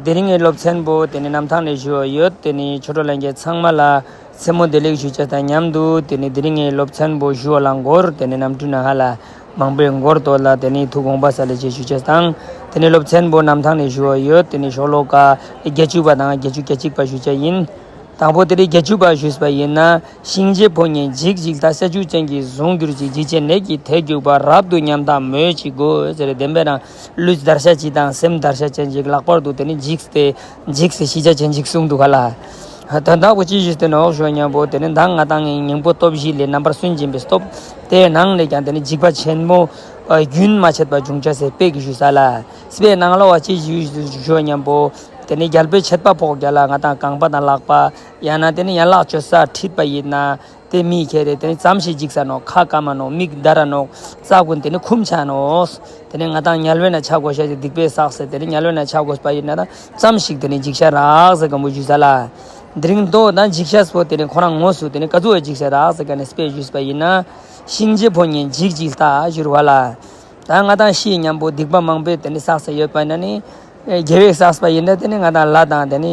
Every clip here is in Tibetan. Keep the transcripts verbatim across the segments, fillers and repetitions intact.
དེ་རིང་གི་སློབ་ཚན་པོ་དེ་ནི་གནམ་ཐང་ནས་ཞུ་བ་ཡོད། དེ་ནི་ཆོས་གྲོགས་ལྷན་རྒྱས་ཚང་མ་ལ་མཚན་མོ་བདེ་ལེགས་ཞུ་བྱ་དང་མཉམ་དུ། དེ་ནི་དེ་རིང་གི་སློབ་ཚན་པོ་ཞུ་བ་ལ་འགོར། དེ་ནི་གནམ་གྲུ་ནང་ཧ་ལ་མང་པོས་འགོར་ཏོ་ལ། དེ་ནི་ཐུགས་དགོངས་པ་ས་ལེ་ཆེ་ཞུ་བྱ་དང་། དེ་ནི་སློབ་ཚན་པོ་གནམ་ཐང་ནས་ཞུ་བ་ཡོད། དེ་ནི་ཤོ་ལོ་ཀ་བརྒྱད་ཅུ་པ་དང་བརྒྱད་ཅུ་གྱ་གཅིག་པ་ཞུ་བྱ་ཡིན། དང་པོ་དེ་རིང་བརྒྱད་ཅུ་པ་ཞུས་པ་ཡིན་ན། གཤིན་རྗེ་ཕོ་ཉས་འཇིགས་འཇིགས་ལྟ། ཤ་ཆུ་ཅན་གྱིས་བཟུང་གྱུར་ཅིང་། འཇིགས་ཆེན་ནད་ཀྱིས་ཐེབས་གྱུར་པ། རབ་ཏུ་ཉམ་ཐག་མོས་ཅི་དགོས་ཟེར། བདེན་པའི་རང་ལུས་འདར་ཤ་ཅིག་དང་སེམས་འདར་ཤ་ཅན་ཅིག་ལྷག་པར་དུ་དེ་ནི་འཇིགས་ཏེ་འཇིགས་སེ་ཤི་བྱ་ཅན་ཅིག་གསུངས་འདུག་ག་ལ། དོན་དག་པོ་ཅི་ཞུས་ཏེ་ནོག་ཞུ་སྙམ་པོ། དེ་ནི་མདང་ང་དང་ངའི་སྙིང་པོ་སྟོབས་བཞི་ལས་རྣམ་པར་སུན་འབྱིན་པའི་སྟོབས་དེའི་ནང་ནས་ཀྱང་དེ་ནི་འཇིགས་པ་ཆེན་མོ་རྒྱུན་མ་ཆད་པ་འབྱུང་བྱ་ཟེར་དཔེ་གི་ཞུས་ས་ལ། དཔེའི་ནང་ལ་བ་ཅི་ཞུས་ཞུ་སྙམ་པོ། དེ་ནི་རྒྱལ་པོའི་ཆད་པ་ཕོག་རྒྱ་ལ་ང་དང་རྐང་པ་དང་ལག་པ། ཡང་ན་དེ་ནི་ཡན་ལག་གཅོད་ས་ཁྲིད་པ་ཡིན་ན། དེ་མི་ཁྱེར་རེ་དེ་ནི་ཙམ་ཞིག་འཇིགས་ས་ནོག་ཁ་སྐམ་མ་ནོག་མིག་འདར་ར་ནོག་རྩ་ཀུན་དེ་ནི་འཁུམ་ཆ་ནོག་དེ་ནི་ང་དང་དམྱལ་བའི་ནང་ཆ་དགོས་ཤ་ཞིག་སྡིག་པའི་བསགས་ཟེར། དེ་ནི་དམྱལ་བའི་ནང་ཆ་དགོས་པ་ཡིན་ན་ད་ཙམ་ཞིག་དེ་ནི་འཇིགས་ཤ་རག་ཟེར་གམ་པོ་ཞུས་ས་ལ། དེ་རིང་དོ་ད་འཇིགས་ཤ་སོ་དེ་ནི་ཁོ་རང་དངོས་སུ་དེ་ནི་ག་ཚོད་འཇིགས་ཤ་རག་ཟེར་ག་ནི་དཔེ་ཞུས་པ་ཡིན་ན། གཤིན་རྗེ་ཕོ་ཉས་འཇིགས་འཇིགས་ལྟ་ཞུ་བ་ལ། ད་ང་དང་ཤི་སྙམ་པོ་སྡིག་པ་མང་པོས་དེ་ནི་བསགས་ས་ཡོད་པ་ན་ནི། དགེ་བས་བསགས་པ་ཡིན་ན་དེ་ནི་ང་དང་ལྷ་དང་དེ་ནི་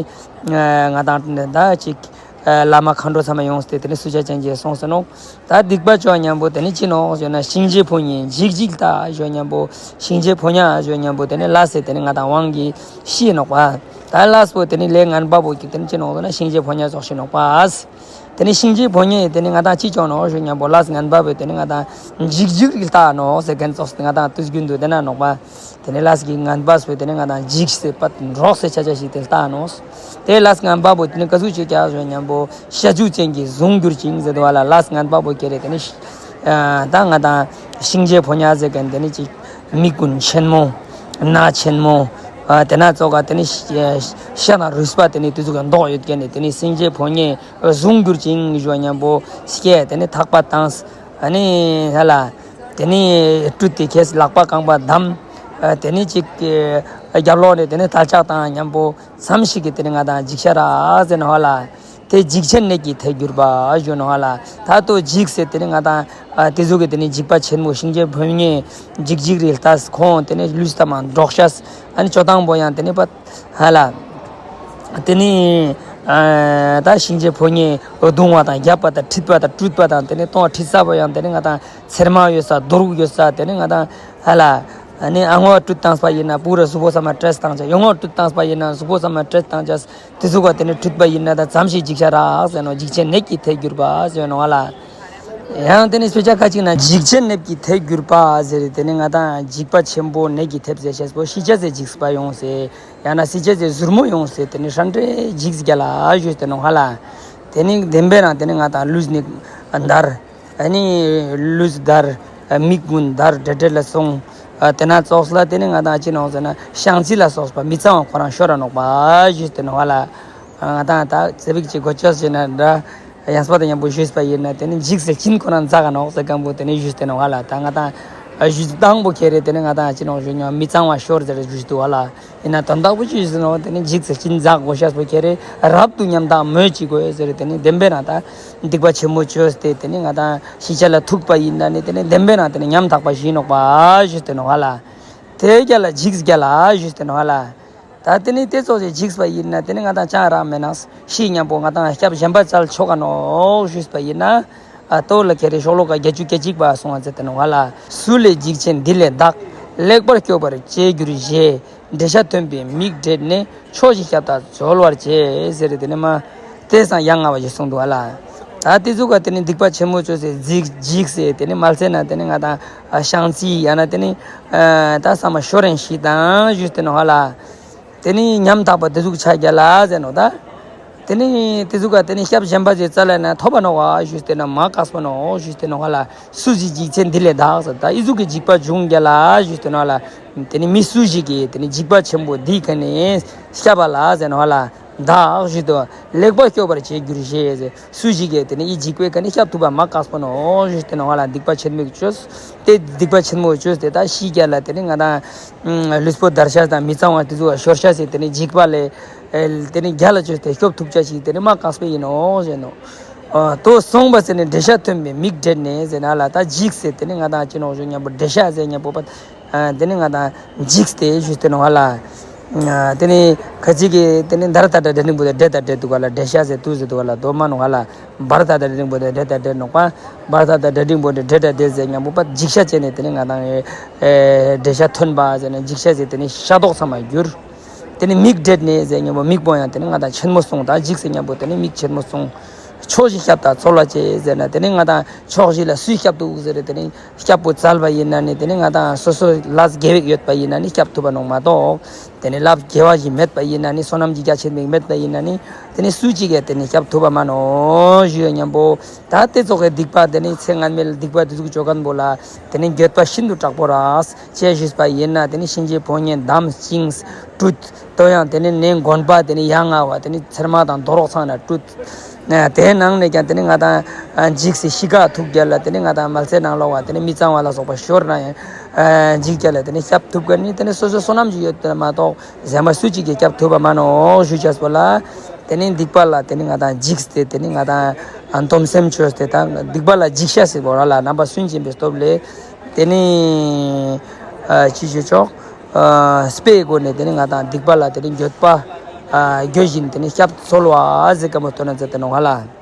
ང་དང་ད་ཅིག་བླ་མ་མཁའ་འགྲོ་ཚང་མ་ཡོངས་ཏེ་དེ་ནི་སུ་ཆ་ཅན་གྱིས་སོང་ཟེར་ནོག་ད་སྡིག་པ་ཅོ་སྙམ་པོ་དེ་ནི་ཅི་ནོག་ཞུ་ན། གཤིན་རྗེ་ཕོ་ཉས་འཇིགས་འཇིགས་ལྟ་ཞུ་སྙམ་པོ། གཤིན་རྗེ་ཕོ་ཉ་ཞུ་སྙམ་པོ་དེ་ནི་ལ་སེ་དེ་ནི་ང་དང་དབང་གིས་ཤི་ནོག་པ། ད་ལ་སོ་དེ་ནི་ལས་ངན་པ་པོ་གི་དེ་ནི་ཅི་ནོག་ཟེར་ན། གཤིན་རྗེ་ཕོ་ཉ་ཙོགས་ཤི་ནོག་པ། དེ་ནི་གཤིན་རྗེ་ཕོ་ཉས་དེ་ནི་ང་དང་ཅི་ཅོ་ནོག་ཞུ་སྙམ་པོ། ལས་ངན་པ་པོས་དེ་ནི་ང་དང་འཇིགས་འཇིགས་རིགས་ལྟ་ནོག་ཟེར་མཁན་ཙོགས་དེ་ང་དང་དུས་རྒྱུན་དུ་དེ་ན་ནོག་པ། དེ་ནི་ལས་ཀྱི་ངན་པ་པོས་དེ་ནི་ང་དང་འཇིགས་སེ་པད་འདྲོགས་སེ་ཆ་ཆ་ཞིག་དེ་ལྟ་ནོག་དེ་ལས་ངན་པ་པོ་དེ་ནི་ག་ཟུག་ཅིག་ཀྱག་ཞུ་སྙམ་པོ། ཤ་ཆུ་ཅན་གྱིས་བཟུང་གྱུར་ཅིང་ཟེར་དུ་བ་ལ། ལས་ངན་པ་པོ་ཁྱེར་རེ་དེ་ནི་ཤི་ད་ང་དང་གཤིན་རྗེ་ཕོ་ཉ་ཟེར་མཁན་དེ་ནི་ཅིག་མིག་ཀུན་ཆེན་མོ། སྣ་ཆེན་མོ། དེ་ན་ཙོགས་ག་དེ་ནི་ཤ་དང་རུས་པ་དེ་ནི་དེ་ཚོ་ག་མདོག་ཡོད་མཁན་ནི་དེ་ནི་གཤིན་རྗེ་ཕོ་ཉས་བཟུང་གྱུར་ཅིང་ཞུ་སྙམ་པོ། སྐད་དེ་ནི་ཐག་པ་བཏང་། ཨ་ནི་ཧ་ལ། དེ་ནི་སྤྲུལ་ཏེ་ཁྱེད་ལག་པ་རྐང་པ་བསྡམས། དེ་ནི་ཅིག་རྒྱབ་ལོགས་ནས་དེ་ནི་དལ་ལྕག་དང་མཉམ་པོ་མཚམས་ཤིག་གི་དེ་ནི་ང་དང་འཇིགས་ཤ་རག་ཟེར་ནོག་ཧ་ལ། དེ་འཇིགས་ཆེན་ནད་ཀྱིས་ཐེབས་གྱུར་པ་ཞུ་ནོག་ཧ་ལ། ད་ལྟོ་འཇིགས་སེ་དེ་ནི་ང་དང་དེ་ཚོ་གི་དེ་ནི་འཇིགས་པ་ཆེན་མོ་གཤིན་རྗེ་ཕོ་ཉས་འཇིགས་འཇིགས་རིགས་ལྟ་ཁོང་དེ་ནི་ལུས་ཐ་མ་འདྲོགས་ཤ། ཨ་ནི་ཅོ་སྟངས་པོ་ཡང་དེ་ནི་པ་ཧ་ལ། དེ་ནི་ད་གཤིན་རྗེ་ཕོ་ཉས་རྡུང་བ་དང་རྒྱབ་པ་དང་ཁྲིད་པ་དང་སྤྲུལ་པ་དང་དེ་ནི་སྟོང་ཁྲིད་ས་པོ་ཡང་དེ་ནི་ང་དང་ཚེར་མ་ཡོད་ས་རྡོ་རུག་ཡོད་ས་དེ་ནི་ང་དང་ཧ་ལ། ཨ་ནི་ཨ་ངོ་སྤྲུལ་བཏང་པ་ཡིན་ན་པུ་ར་གཟུགས་པོ་ཚང་མ་བྲེས་བཏང་ཆ། ཡོ་ངོ་སྤྲུལ་བཏང་པ་ཡིན་ན་གཟུགས་པོ་ཚང་མ་བྲེས་བཏང་ཆ། དེ་ཚོ་ག་དེ་ནི་ཁྲིད་པ་ཡིན་ན་ད་ཙམ་ཞིག་འཇིགས་ཤ་རག་ཟེར་ནོག་འཇིགས་ཆེན་ནད་ཀྱིས་ཐེབས་གྱུར་པ་ཟེར་ནོག་ཧ་ལ། ཡང་དེ་ནི་དཔེ་ཆ་ཁ་ཅིག་ན་འཇིགས་ཆེན་ནད་ཀྱིས་ཐེབས་གྱུར་པ་ཟེར་དེ་ནི་ང་དང་འཇིགས་པ་ཆེན་པོ་ནད་ཀྱིས་ཐེབས་ཟེར་ཤེས་པོ་ཤི་ཆ་ཟེར་འཇིགས་པ་ཡོང་ཟེར། ཡང་ན་སྲིད་ཆ་ཟེར་ཟུར་མོ་ཡོང་ཟེར་དེ་ནི་ཧྲན་ཏེ་འཇིགས་རྒྱ་ལ་ཞུས་ཏེ་ནོག་ཧ་ལ། དེ་ནི་བདེན་པའི་རང་དེ་ནི་ང་དང་ལུས་ནི་འདར། ཨ་ནི་ལུས་འདར། མིག་ཀུན་འདར། བྲེལ་བྲེལ་ལ་སོང་། དེ་ན་ཙོགས་ལ་དེ་ནི་ང་དང་ཅི་ནོག་ཟེར་ན་བཤང་རྩི་ལ་སོགས་པ་མི་གཙང་བ་ཁོ་རང་ཤོར་ར་ནོག་པ་ཞུས་ཏེ་ནོག་ཧ་ལ། ང་དང་ད་ཚེ་བིག་ཅིག་གོ་ཆོད་ཟེར་ན་འདྲ། ཡང་སྤ་དང་མཉམ་པོ་ཞུས་པ་ཡིན་ན་དེ་ནི་འཇིགས་སེ་བྱིན་ཁོ་རང་འཛག་ག་ནོག་ཟེར་གང་པོ་དེ་ནི་ཞུས་ཏེ་ནོག་ཧ་ལ། ད་ང་དང་ཞུས་སྟངས་པོ་ཁྱེར་རེ་དེ་ནི་ང་དང་ཅི་ནོག་ཞུ་ཉོ་མི་གཙང་བ་ཤོར་ཟེར་ཞུས་ཏེ་ཧ་ལ། ཡིན་ན་དོན་དག་པོ་ཅི་ཞུས་ཟེར་ནོག་དེ་ནི་འཇིགས་སེ་བྱིན་འཛག་གོ་ཤ་སྤོ་ཁྱེར་རེ་རབ་ཏུ་ཉམ་ཐག་མོས་ཅི་དགོས་ཟེར་དེ་ནི་བདེན་པའི་རང་ད་སྡིག་པ་ཆེན་མོ་བཅོས་ཏེ་དེ་ནི་ང་དང་ཤི་ཆ་ལ་ཐུག་པ་ཡིན་ན་ནི་དེ་ནི་བདེན་པའི་རང་དེ་ནི་ཉམ་ཐག་པ་ཞིག་ནོག་པ་ཞུས་ཏེ་ནོག་ཧ་ལ། དེ་རྒྱ་ལ་འཇིགས་རྒྱ་ལ་ཞུས་ཏེ་ནོག་ཧ་ལ། ད་དེ་ནི་དེ་ཙོགས་ཅིག་འཇིགས་པ་ཡིན་ན་དེ་ནི་ང་དང་ཅང་རག་མེད་ན་ཤི་སྙམ་པོ་ང་དང་སྐྱབས་གཞན་པ་བཙལ་ཆོག་ག་ནོག་ཞུས་པ་ཡིན་ན། ཨ་ཏོ་ལ་ཁྱེར་རེ་ཤོ་ལོ་ཀ་བརྒྱད་ཅུ་གྱ་གཅིག་པ་གསུང་བ་མཛད་དེ་ནོག་ཧ་ལ། སུ་ལས་འཇིགས་ཆེན་འདི་ལས་བདག །ལེགས་པར་སྐྱོབ་པར་བྱེད་འགྱུར་ཞེས། །འདྲེ་ཤ་ཐོན་པའི་མིག་བགྲད་ནས། །ཕྱོགས་བཞིའི་ཤ་བདག་འཛོལ་བར་བྱེད། ཟེར་དེ་ནི་མ། དེ་སང་ཡང་ང་བ་ཞིག་གསུངས་འདུག་ཧ་ལ། ད་དེ་ཚོ་ག་དེ་ནི་སྡིག་པ་ཆེན་མོ་བཅོས་སེ་འཇིགས་འཇིགས་སེ་དེ་ནི་མལ་ཚེ་ན་དེ་ནི་ང་དང་བཤང་རྩི་ཡང་ན་དེ་ནི་ད་ས་མ་ཤོར་རན་ཞིག་དང་ཞུས་ཏེ་ནོག་ཧ་ལ། དེ་ནི་ཉམ་ཐག་པ་དེ་ཟུག་ཆ་རྒྱ་ལ་ཟེར་ནོག་ད། དེ་ནི་དེ་ཟུག་ག་དེ་ནི་སྐྱབས་གཞན་པ་ཅིག་བཙལ་ལ་ན་ཐོབ་པ་ནོག་བ་ཞུས་ཏེ་ན་མ་དཀགས་པ་ནོག་ཞུས་ཏེ་ནོག་ཧ་ལ། སུ་ཞིག་འཇིགས་ཆེན་འདི་ལས་བདག་ཟེར་ད་ཨི་ཟུག་གི་འཇིགས་པ་འབྱུང་རྒྱ་ལ་ཞུས་ཏེ་ནོག་ལ། དེ་ནི་མི་སུ་ཞིག་གིས་དེ་ནི་འཇིགས་པ་ཆེན་པོ་འདི་ག་ནས་སྐྱབས་པ་ལ་ཟེར་ནོག་ཧ་ལ། བདག་ཞུས་ཏེ་ལེགས་པར་སྐྱོབ་པར་བྱེད་འགྱུར་ཞེས་ཟེར། སུ་ཞིག་གིས་དེ་ནི་ཨི་འཇིགས་པའི་ཀ་ནས་སྐྱབས་ཐུབ་པ་མ་དཀགས་པ་ནོག་ཞུས་ཏེ་ནོག་ཧ་ལ། སྡིག་པ་ཆེན་མོ་བཅོས་ཏེ་སྡིག་པ་ཆེན་མོ་བཅོས་ཏེ་ད་ཤི་རྒྱ་ལ་དེ་ནི་ང་དང་ལུས་པོ་འདར་ཤ་དང་མི་གཙང་བ་དེ་ཚོ་ཤོར་ཤ་ཟེར་དེ་ནི་འཇིགས་པ་ལས་དེ་ནི་རྒྱ་ལ་བཅོས་ཏེ་སྐྱོབ་ཐུབ་ཆ་ཞིག་དེ་ནི་མ་དཀགས་པ་ཡིན་ནོག་ཟེར་ནོག་དོ་སོང་བ་ཟེར་ནས་འདྲེ་ཤ་ཐོན་པའི་མིག་བགྲད་ནས་ཟེར་ན་ལ་ད་འཇིགས་ཟེར་དེ་ནི་ང་དང་ཅི་ནོག་ཞུ་སྙམ་པོ་འདྲེ་ཤ་ཟེར་སྙམ་པོ་པ། དེ་ནི་ང་དང་འཇིགས་ཏེ་ཞུས་ཏེ་ནོག་ཧ་ལ། དེ་ནི་ཁ་ཅིག་གིས་དེ་ནི་འདར་ད་ད་འདྲ་འབྲིང་པོ་དེ་འདྲེ་ད་འདྲེ་འདུག་ག་ལ། འདྲེ་ཤ་ཟེར་དུ་ཟེར་འདུག་ག་ལ། དོ་མ་ནོ་ག་ལ། འབར་ད་ད་འདྲ་འབྲིང་པོ་དེ་འདྲེ་ད་འདྲེ་ནོག་པ། འབར་ད་ད་འདྲ་འབྲིང་པོ་དེ་འདྲེ་ད་འདྲེ་ཟེར་མཉམ་པོ་པ་འཇིགས་ཤ་བྱས་ནས་དེ་ནི་ང་དང་འདྲེ་ཤ་ཐོན་པ་ཟེར་ནས། འཇིགས་ཤ་ཟེར་དེ་ནི་ཤ་མདོག་ཚང་མ་འགྱུར། དེ་ནི་མིག་འདྲེད་ནས་ཟེར་མཉམ་པོ་མིག་པོ་ཡང་དེ་ནི་ང་དང་ཆེན་མོ་སོང་། ད་འཇིགས་ཟེར་མཉམ་པོ་དེ་ནི་མིག་ཆེན་མོ་སོང་། ཕྱོགས་བཞི་སྐྱབས་དང་འཚོལ་བ་བྱེད་ཟེར་ན། དེ་ནི་ང་དང་ཕྱོགས་བཞི་ལ་སུས་སྐྱབས་འདུག་ཟེར་རེད། དེ་ནི་སྐྱབས་པོ་བཙལ་བ་ཡིན་ན་ནི་དེ་ནི་ང་དང་སོ་སོ་ལ་དགེ་བའི་ཡོད་པ་ཡིན་ན་ནི་སྐྱབས་ཐུབ་པ་ནོག་མ་གཏོགས། དེ་ནི་ལབ་དགེ་བ་ཞིག་མེད་པ་ཡིན་ན་ནི། བསོད་ནམས་ཀྱི་རྒྱ་ཆེན་པོ་མེད་པ་ཡིན་ན་ནི། དེ་ནི་སུ་གཅིག་གིས་དེ་ནི་སྐྱབས་ཐུབ་པ་མ་ནོག་ཞུ་ཡ་མཉམ་པོ། ད་དེ་ཚོགས་ཀྱི་སྡིག་པ་དེ་ནི་ཚེ་སྔ་མའི་སྡིག་པ་དེ་ཚོ་ཅོ་མཁན་པོ་ལ་དེ་ནི་འགྱོད་པ་ཤིན་ཏུ་དྲག་པོ་རག་ཅེས་ཞུས་པ་ཡིན་ན། དེ་ནི་གཤིན་རྗེའི་ཕོ་ཉས་བསྡམས་བཅིངས་བཀྲུས། དོ་ཡང་དེ་ནི་ནད་མགོན་པོ་དེ་ནི་ཡ་ང་བ་དེ་ནི་ཚེར་མ་དང་རྡོ་རོག་ཚང་ན་བཀྲུས། དེའི་ནང་ནས་ཀྱང་དེ་ནི་ང་དང་འཇིགས་སེ་ཤི་ཁ་ཐུག་རྒྱལ་ལ། དེ་ནི་ང་དང་མལ་སའི་ནང་ལོགས་བ་དེ་ནི་མི་གཙང་བ་ལ་སོགས་པ་ཤོར་ན་ཡང་འཇིགས་རྒྱལ་ལ་དེ་ནི་སྐྱབས་ཐུབ་མཁན་ནི་དེ་ནི་སོ་སོའི་བསོད་ནམས་ཀྱི་ཡོད་པ་མ་གཏོགས་གཞན་པ་སུ་གཅིག་གིས་སྐྱབས་ཐུབ་པ་མ་ནོག་ཞུ་བྱས་པོ་ལ། དེ་ནི་སྡིག་པ་ལ་དེ་ནི་ང་དང་འཇིགས་ཏེ་དེ་ནི་ང་དང་འདོམ་སེམས་ཆོས་ཏེ་དང་སྡིག་པ་ལ་འཇིགས་ཤ་ཟེར་བ་ར་ལ། རྣམ་པ་སུན་འབྱིན་པའི་སྟོབས་ལས་དེ་ནི་ཅི་ཞུ་ཆོག་དཔེའི་སྒོ་ནས་དེ་ནི་ང་དང་སྡིག་པ་ལ་དེ་ནི་འགྱོད་པ་འགྱོད་བཞིན་དེ་ནི་སྐྱབས་འཚོལ་བ་ཟེར་མཁན་པོ་དོན་ན་མཛད་དེ་ནོག་ལ།